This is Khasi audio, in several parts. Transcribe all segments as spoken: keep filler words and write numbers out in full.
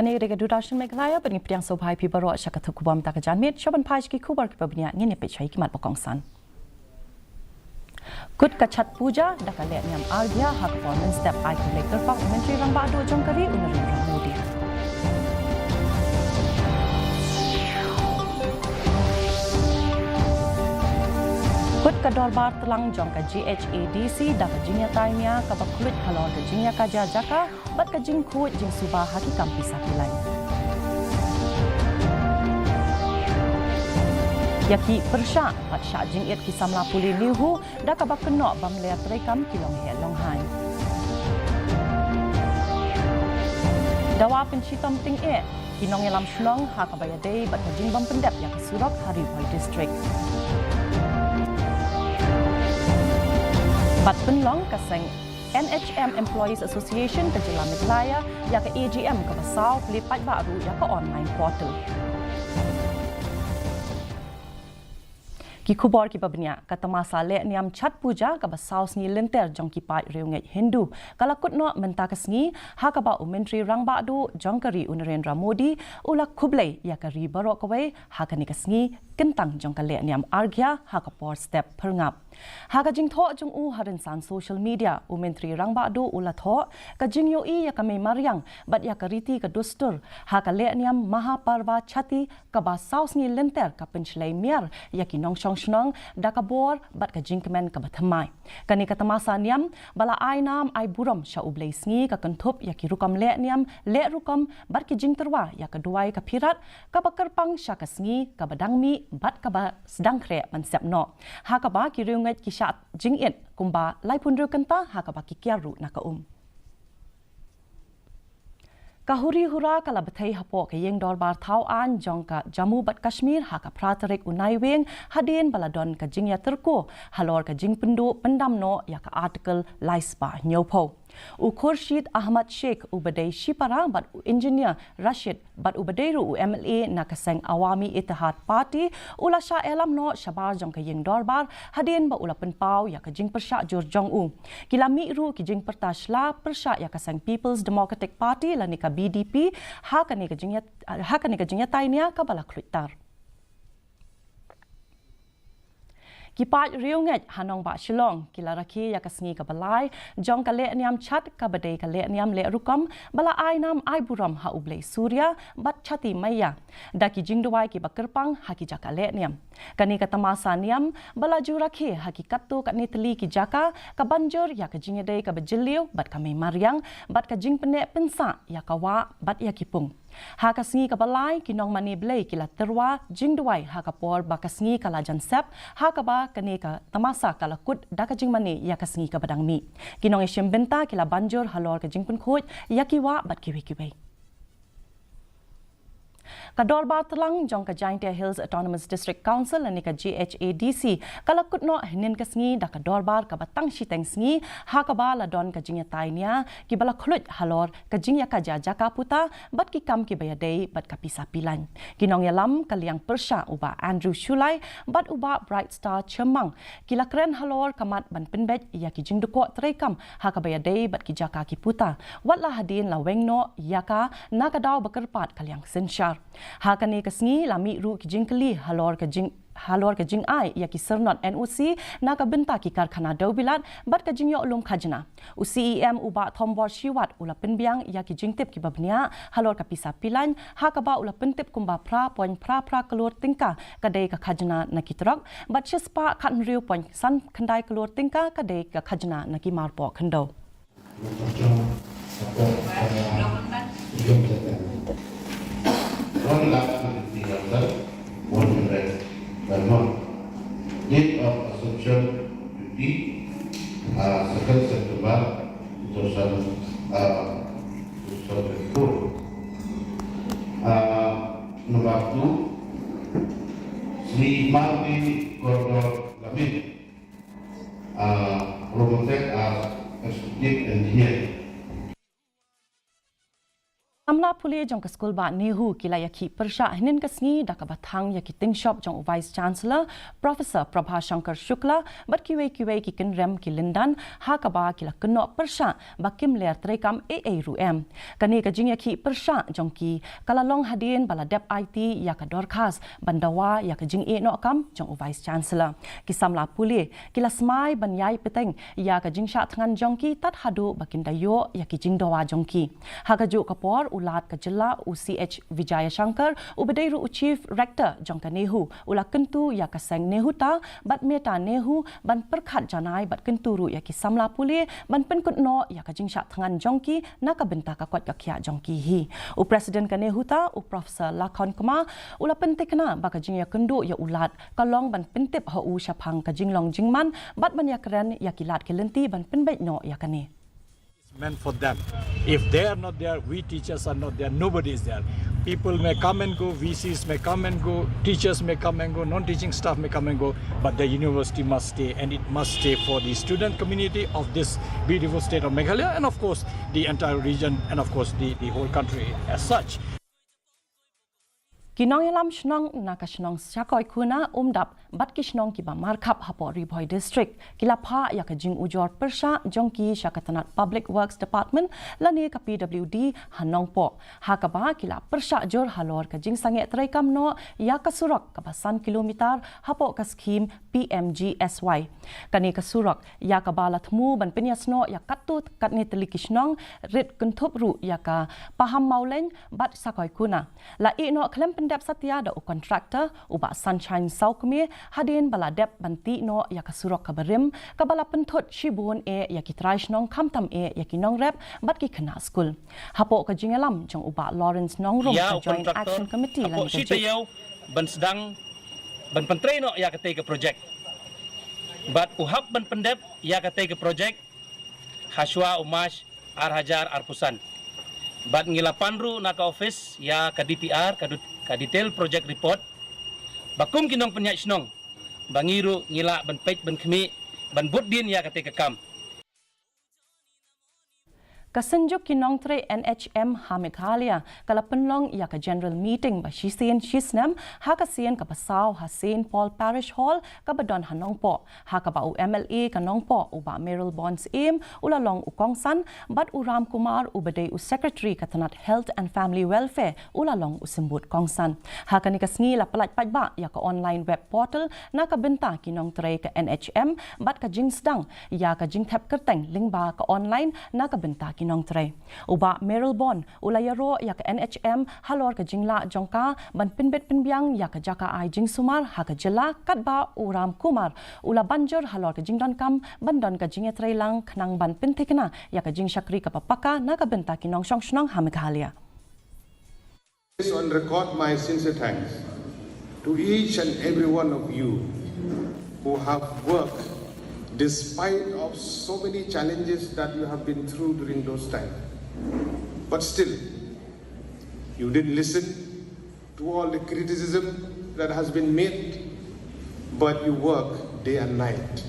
Kane ka dei ka Doordarshan Meghalaya, bad ngi pdiang sngewbha ïa phi baroh sha ka thut khubor mynta ka janmiet, sha ban phai sha ki khubor kiba bniah, ngin ïa peit sha ki mat ba kongsan. Kut ka Chhath Puja da ka lehniam Arghya ha ka por mynstep, ai khublei kyrpang u Myntri Rangbah Duh jong ka ri u Narendra Modi. Kut ka Dorbar Tlang jong ka G H A D C da ka jingïatai nia kaba khluit halor ka jingïakajia jaka bad ka jingkhuid jingsuba ha ki kam pisa ki lain. Ïa ki pyrshah bad shah jingit ki samla pule NEHU da kaba kynnoh bam ler treikam ki longheh longhaiñ. Dawa pynshitom tyngeh ki nongïalam shnong ha kaba ïadei bad ka jingbym pyndep ïa ka surok ha Ri Bhoi District. Bad pynlong ka seng N H M Employees Association ka Jylla Meghalaya ïa ka A G M kaba saw, plie paidbah ruh ïa ka online portal. Ki khubor kiba bniah, ka tamasa lehniam Chhath Puja kaba saw sngi lynter jong ki paid riewngeit Hindu ka la kut noh mynta ka sngi, ha kaba u Myntri Rangbah Duh jong ka ri u Narendra Modi u la khublei ïa ka ri baroh kawei ha kane ka sngi kyntang jong ka lehniam Arghya ha ka por step phyrngap. Ha ka jingthoh jong u ha rynsan social media, u Myntri Rangbah Duh u la thoh ka jingïohi ïa ka mei mariang bad ïa ka riti ka dustur ha ka lehniam Mahaparva Chhati kaba saw sngi lynter ka pynshlei miar ïa ki nongshong shnong da ka bor bad ka jingkmen kaba thymmai. Kane ka tamasa niam ba la ai nam ai burom sha U Blei Sngi ka kynthup ïa ki rukom lehniam leh rukom bad ki jingtyrwa ïa ka duwai ka phirat kaba kyrpang sha ka sngi kaba dang mih bad kaba sdang khreh ban sep noh, ha kaba ki riewngeit ki shah jingit kumba laiphew hynriew kynta, ha kaba ki kiar ruh na ka um. Ka huri hura ka la bthei hapoh ka ïing dorbar thaw aiñ jong ka Jammu bad Kashmir ha ka phra tarik u Naiwieng, hadien ba la don ka jingïatyrko halor ka jingpynduh pyndam noh ïa ka Article lai spah hynñiewphew. U Khurshid Ahmad Sheikh uba dei shipara bad u Engineer Rashid bad uba dei ruh u M L A na ka seng Awami Ittihad Party u la shah ïalam noh shabar jong ka ïing dorbar hadien ba u la pynpaw ïa ka jingpyrshah jur jong u. Ki la mih ruh ki jingpyrta shla pyrshah ïa ka seng People's Democratic Party lane ka P D P ha kane ka jingïat-, ha kane ka jingïatai nia kaba la khluit tar. Ki paid riewngeit ha nongbah Shillong ki la rakhe ïa ka sngi kaba lai jong ka lehniam Chhath kaba dei ka lehniam leh rukom ba la ai nam ai burom ha U Blei Surya bad Chhati Maiya da ki jingduwai kiba kyrpang ha ki jaka lehniam. Kane ka tamasa niam ba la ju rakhe ha ki katto katne tylli ki jaka ka ban jur ïa ka jingïadei kaba jylliew bad ka mei mariang bad ka jingpynneh pynsah ïa ka wah bad ïa ki pung. Ha ka sngi kaba lai ki nongmane Blei ki la tyrwa jingduwai ha ka por ba ka sngi ka la jan sep, ha kaba kane ka tamasa ka la kut da ka jingmane ïa ka sngi kaba dang mih. Ki nongïashim bynta ki la ban jur halor ka jingpynkhuid ïa ki wah bad kiwei kiwei. Ka Dorbar Tlang jong ka Jaintia Hills Autonomous District Council lane ka G H A D C ka la kut noh hynnin ka sngi da ka dorbar kaba tang shiteng sngi, ha kaba la don ka jingïatai nia kiba la khluit halor ka jingïakajia jaka puta bad ki kam kiba ïadei bad ka pisa pilaiñ. Ki nongïalam ka liang pyrshah u Bah Andrew Shullai bad u Bah Bright Star Chemmang ki la kren halor ka mat ban pynbeit ïa ki jingdukok treikam ha kaba ïadei bad ki jaka ki puta, wat la hadien la weng noh ïa ka na ka daw ba kyrpad ka liang synshar. Ha kane ka sngi la mih ruh ki jingkylli halor ka jing halor ka jingai ïa ki syrnod N O C na ka bynta ki karkhana dewbilat bad ka jingïoh lum khajna. U C E M u Bah Thombor Shiwat u la pynbiang ïa ki jingtip kiba bniah halor ka pisa pilaiñ, ha kaba u la pyntip kumba phra point phra phra klur tyngka ka dei ka khajna na ki trok bad shispah khathynriew point san khyndai klur tyngka ka dei ka khajna na ki marpoh khyndew. One lakh twenty-three thousand one hundred per month. Date of assumption duty, uh, second September two thousand, uh, two thousand twenty-four. Uh, number two, Sri Martin Kordor Lamit, uh, promoted as executive engineer. Samla pule jong ka skul bah NEHU ki la ïakhih pyrshah hynnin ka sngi da kaba thang ïa ki tyngshop jong u Vice Chancellor Professor Prabha Shankar Shukla bad kiwei kiwei ki kynrem ki lyndan ha kaba ki la kynnoh pyrshah ba kim ler treikam ei ei ruh em. Kane ka jingïakhih pyrshah jong ki ka la long hadien ba la dep aiti ïa ka dorkhas ban dawa ïa ka jingïehnoh kam jong u Vice Chancellor. Ki samla pule ki la smai ban ïai pateng ïa ka jingshah thngan jong ki tad haduh ba kin da ïoh ïa ki jingdawa jong ki. Ha kajuh ka por u Lat ka jylla u C H Vijayashankar uba dei ruh u Chief Rector jong ka NEHU u la kyntu ïa ka seng NEHUTA bad MEHTA NEHU ban pyrkhat janai bad kyntu ruh ïa ki samla pule ban pynkut noh ïa ka jingshah thngan jong ki na ka bynta ka koit ka khiah jong ki hi. U President ka NEHUTA u Professor Lakhon Kumar u la pyntikna ba ka jingïakynduh ïa u Lat ka long ban pyntip ha u shaphang ka jinglong jingman bad ban ïakren ïa ki lad ki lynti ban pynbeit noh ïa kane. Meant for them. If they are not there, we teachers are not there, nobody is there. People may come and go, V Cs may come and go, teachers may come and go, non-teaching staff may come and go, but the university must stay, and it must stay for the student community of this beautiful state of Meghalaya, and of course the entire region, and of course the, the whole country as such. Ki nongïalam shnong na ka shnong Shakoikuna, Umdap bad ki shnong kiba markhap hapoh Ri Bhoi District ki la phah ïa ka jingujor pyrshah jong ki sha ka tnat Public Works Department lane ka P W D ha Nongpoh, ha kaba ki la pyrshah jur halor ka jingsangeh treikam noh ïa ka surok kaba san kilometer hapoh ka skhim P M G S Y. Kane ka surok ïa kaba la thmu ban pynïasnoh ïa katto katne tylli ki shnong, rit kynthup ruh ïa ka Paham Mawlein bad Shakoikuna. La ïehnoh khlem pyndep satia da u contractor u Bah Sunshine Sawkmie hadien ba la dep ban tih noh ïa ka surok kaba rim, kaba la pynthut shibun eh ïa ki trai shnong khamtam eh ïa ki nongrep bad ki khynnah skul. Hapoh ka jingïalam jong u Bah Lawrence Nongrum, ïa ka u Joint contractor Action Committee hapoh lane ka shi taïew ban sdang ban pyntrei noh ïa katei ka projek. Bad u hap ban pyndep ïa katei ka projek hashwa u March ar hajar arphew san. Bad ngi la pan ruh na ka office ïa ka D P R, ka, ka detail project report, ba kum ki nongpynïaid shnong ba ngi ruh ngi lah ban peit ban khmih ban bud dien ïa katei ka kam. Ka Synjuk ki Nongtrei N H M ha Meghalaya ka la pynlong ïa ka general meeting ba shisien shisnem ha ka sien kaba saw ha Saint Paul Parish Hall kaba don ha Nongpoh, ha kaba u M L A ka Nongpoh u Bah Mayralborn Syiem u la long u kongsan bad u Ram Kumar uba dei u secretary ka tnat Health and Family Welfare u la long u symbud kongsan. Ha kane ka sngi la pyllait paidbah ïa ka online web portal na ka bynta ki nongtrei ka N H M bad ka jingsdang ïa ka jingthep kyrteng lyngba ka online na ka bynta ki nongtrei. U Bah Mayralborn u la ïaroh ïa ka N H M halor ka jinglah jong ka ban pynbit pynbiang ïa ka jaka ai jingsumar ha ka jylla, katba u Ram Kumar u la ban jur halor ka jingdonkam ban don ka jingïatreilang khnang ban pynthikna ïa ka jingshakri kaba paka na ka bynta ki nongshong shnong ha Meghalaya. On record my sincere thanks to each and every one of you who have worked despite of so many challenges that you have been through during those times. But still, you didn't listen to all the criticism that has been made, but you work day and night.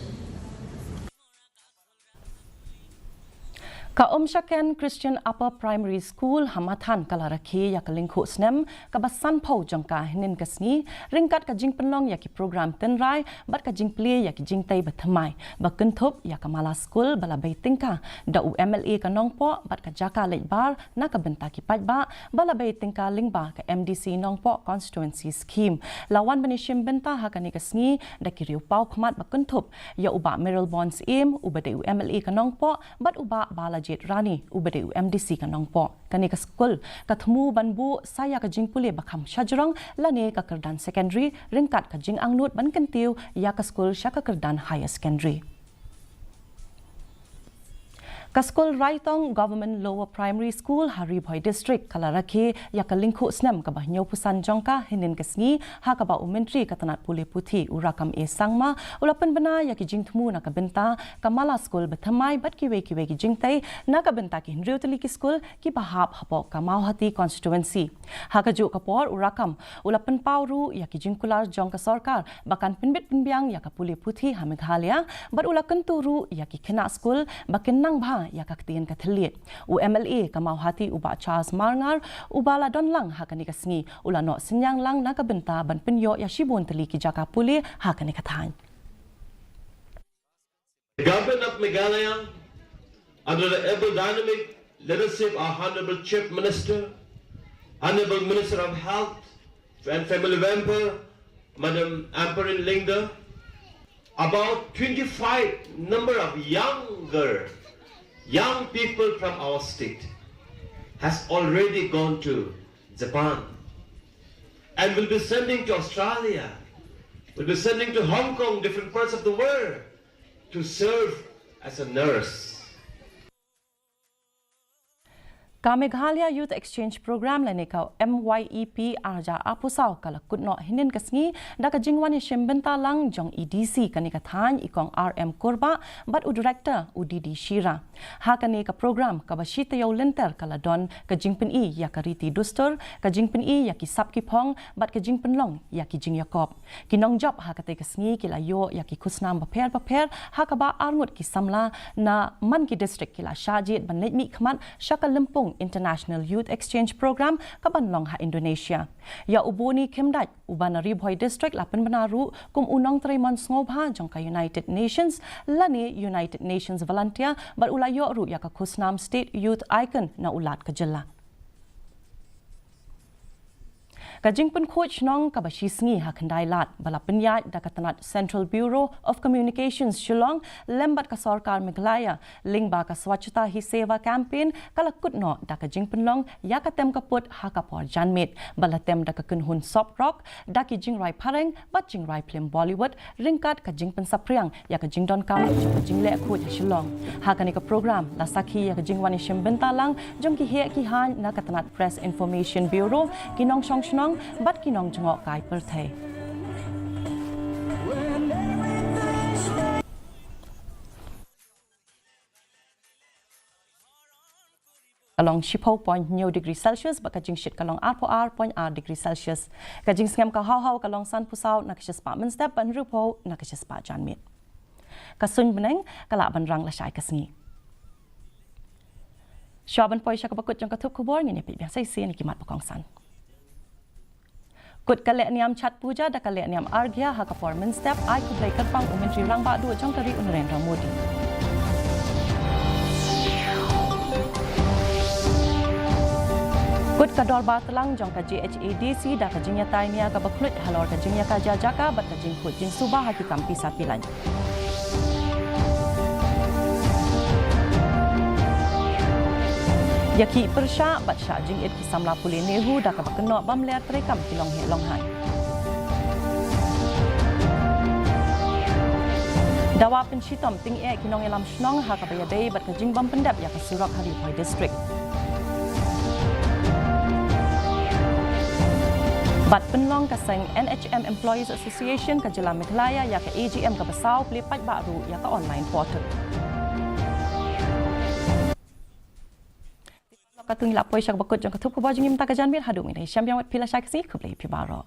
Ka Umshaken Christian Upper Primary School ha Mathan ka la rakhe ïa ka lyngkhuh snem kaba sanphew jong ka hynnin ka sngi, ryngkat ka jingpynlong ïa ki program tynrai bad ka jingplie ïa ki jingtei bathymmai ba kynthup ïa ka mala skul ba la bei tyngka da u M L A ka Nongpoh bad ka jaka leit bar na ka bynta ki paidbah ba la bei tyngka lyngba ka M D C Nongpoh Constituency Scheme. La wan ban ïashim bynta ha kane ka sngi da ki riew paw khmat ba kynthup ïa u Bah Mayralborn Syiem uba dei u M L A ka Nongpoh bad u Bah Balajied Rani uba dei u M D C ka Nongpoh. Kane ka skul ka thmu ban buh sa ïa ka jingpule ba kham shajrong lane ka kyrdan secondary ryngkat ka jingangnud ban kyntiew ïa ka skul sha ka kyrdan higher secondary. Ka skul Raitong Government Lower Primary School ha Ri Bhoi District ka la rakhe ïa ka lyngkhuh snem kaba hynñiewphew san jong ka hynnin ka sngi, ha kaba u Myntri ka tnat pule puthi u Rakkam A Sangma u la pynbna ïa ki jingthmu na ka bynta ka mala skul bathymmai bad kiwei kiwei ki jingtei na ka bynta ki hynriew tylli ki skul kiba hap hapoh ka Mawhati Constituency. Ha kajuh ka por u Rakkam u la pynpaw ruh ïa ki jingkular jong ka sorkar ba kan pynbit pynbiang ïa ka pule puthi ha Meghalaya bad u la kyntu ruh ïa ki khynnah skul ba kin nang bha ïa ka ktien ka thylliej. U M L A ka Mawhati u Bah Charles Marngar uba la don lang ha kane ka sngi u la noh synñiang lang na ka bynta ban pynïoh ïa shibun tylli ki jaka pule ha kane ka thaiñ. The government of Meghalaya, under the able dynamic leadership of Honorable Chief Minister, Honorable Minister of Health and Family Welfare, Madam Ampareen Lyngdoh, about twenty-five number of younger, young people from our state has already gone to Japan and will be sending to Australia, will be sending to Hong Kong, different parts of the world, to serve as a nurse. Ka Meghalaya Youth Exchange Program lane ka M Y E P arja apusaw ka la kut noh hynnin ka sngi da ka jingwan ïashim bynta lang jong i D C kane ka thaiñ i kong R M Kurbah bad u Director u D D Shira. Ha kane ka program kaba shi taïew lynter ka la don ka jingpyni ïa ka riti dustur, ka jingpyni ïa ki sap ki phong bad ka jingpynlong ïa ki jingïakop. Ki nongjop ha katei ka sngi ki la ïoh ïa ki khusnam bapher bapher ha kaba arngut ki samla na man ki district ki la shah jied ban leit mihkhmat sha ka Lympung International Youth Exchange Program kaban long ha Indonesia. Ïa u Boni Khymdait uba na Ri Bhoi District la pynbna ruh kum u nongtrei mon sngewbha jong ka United Nations lane United Nations Volunteer bad u la ïoh ruh ïa ka khusnam State Youth Icon na u Lat ka jylla. Ka jingpynkhuid shnong kaba shi sngi ha Khyndai Lad ba la pynïaid da ka tnat Central Bureau of Communications Shillong lem bad ka sorkar Meghalaya lyngba ka Swachhata Hi Seva Campaign ka la kut noh da ka jingpynlong ïa ka tem ka put ha ka por janmiet ba la tem da ka kynhun soft rock da ki jingrwai phareng bad jingrwai phlim Bollywood ryngkat ka jingpynsaphriang ïa ka jingdonkam jong ka jingleh khuid ha Shillong. Ha kane ka program la sakhi ïa ka jingwan ïashim bynta lang jong ki heh ki haiñ na ka tnat Press Information Bureau, ki nongshong shnong bad ki nongjngohkai pyrthei. Ka long shiphew point hynñiew degree Celsius bad ka jingshit ka long arphew ar point ar degree Celsius. Ka jingsngem ka haw haw ka long sanphew saw na ka shispah mynstep bad hynriewphew na ka shispah janmiet. Ka suiñ bneng ka lah ban rang lashai ka sngi. Shuwa ban poi sha kaba kut jong ka thup khubor ngin ïa peit biang sa shisien ïa ki mat ba kongsan. Kut ka lehniam Chhath Puja da ka lehniam Arghya ha ka por mynstep, ai khublei kyrpang u Myntri Rangbah Duh jong ka ri u Narendra Modi. Kut ka dorbar tlang jong ka J H A D C da ka jingïatai nia kaba khluit halor ka jingïakajia jaka bad ka jingkhuid jingsuba ha ki kam pisa pilait. Ïakhih pyrshah bad shah jingit ki samla pule NEHU da kaba kynnoh bym ler treikam ki longheh longhaiñ. Dawa pynshitom tyngeh ki nongïalam shnong ha kaba ïadei bad ka jingbym pyndep ïa ka surok ha Ri Bhoi District. Bad pynlong ka seng N H M Employees Association ka jylla Meghalaya ïa ka A G M kaba saw, plie paidbah ruh ïa ka online portal. Katto ngi la poi sha kaba kut jong ka thup khubor jong ngi mynta ka janmiet, haduh ngin ïashem biang bad phi lashai ka sngi, khublei phi baroh.